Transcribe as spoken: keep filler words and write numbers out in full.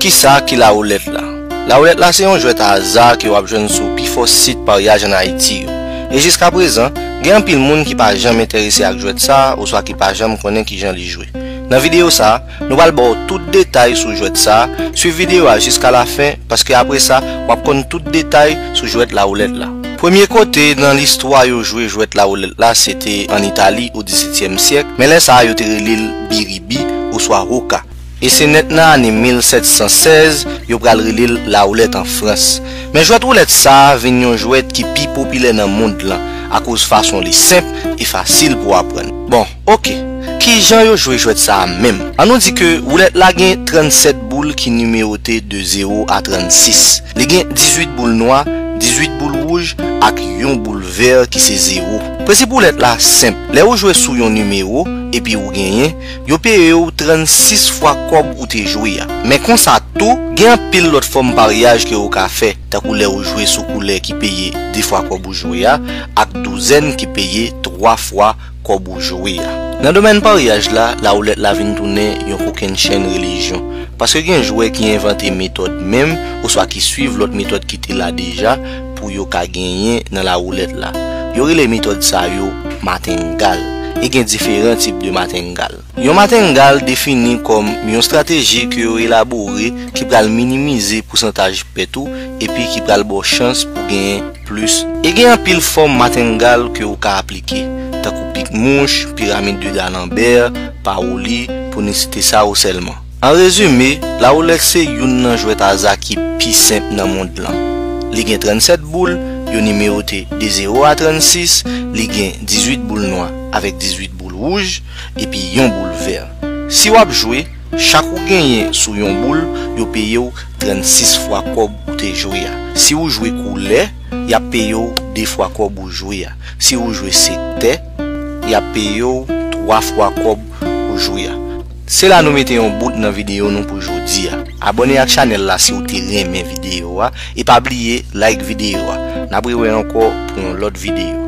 Kisa ki lawoulèt la? Lawoulèt la se yon jwèt aza ke w ap jwenn sou pifò sit paryaj ann Ayiti yo. E jiskaprezan, gen anpil moun ki pa janm enterese ak jwèt sa a oswa ki pa janm konnen kijan li jwe. Nan videyo sa a, nou pral ba w tout detay sou jwèt sa a. Swiv videyo a jiska lafen, paske apre sa, w ap konn tout detay sou jwèt lawoulèt la. Premye kote nan listwa yo jwe jwèt lawoulèt la, se te ann Itali o disetyèm syèk, men lè sa a yo te rele l biribi oswa hoka. E se nèt nan ane mil sèt san sèz yo pral rele l lawoulèt an Frans. Men jwèt woulèt sa a vin yon jwèt ki pi popilè nan mond lan, akoz fason li senp e fasil pou aprann. Bon, oke. Kijan yo jwe jwèt sa a menm? Ann nou di ke woulèt la gen trannsèt boul ki nimewote de zewo a trannsis. Li gen dizuit boul nwa, dizuit boul wouj ak yon boul vè ki se zewo. Prensip woulèt la senp. Lè ou jwe sou yon nimewo epi ou genyen, yo peye w trannsis fwa kòb ou te jwe a. Men konsa tou, gen anpil lòt fòm paryaj ke ou ka fè, tankou lè ou jwe sou koulè ki peye de fwa kòb ou jwe a, ak douzèn ki peye twa fwa kòb ou jwe a. Nan domèn paryaj la, lawoulèt la vin tounen yon kokennchenn relijyon, paske gen jwè ki envante metòd menm, oswa ki swiv lòt metòd ki te la deja, pou yo ka genyen nan lawoulèt la. Yo rele metòd sa yo matengal, e gen diferan tip de matengal. Yon matengal defini kòm yon estrateji ke yo elabore ki pral minimize pousantaj pèt ou epi ki pral ba w chans pou genyen plis. E gen anpil fòm matengal ke ou ka aplike, tankou pikmouch, piramid de D'Alembert, pawoli, pou n site sa yo sèlman. An rezime, lawoulèt se youn nan jwèt aza ki pi senp nan mond lan. Li gen trannsèt boul, yo nimewote de zewo a trannsis, li gen dizuit boul nwa avèk dizuit boul wouj, epi yon boul vè. Si w ap jwe, chak ou genyen sou yon boul, yo peye w trannsis fwa kòb ou te jwe a. Si ou jwe koulè, y ap peye w de fwa kòb ou jwe a. Si ou jwe sektè, y ap peye w twa fwa kòb ou jwe a. Se la nou mete yon bout nan videyo nou pou jodi a. Abòne ak chanèl la si w te renmen videyo a, e pa bliye like videyo a. N ap rewè ankò pou yon lòt videyo.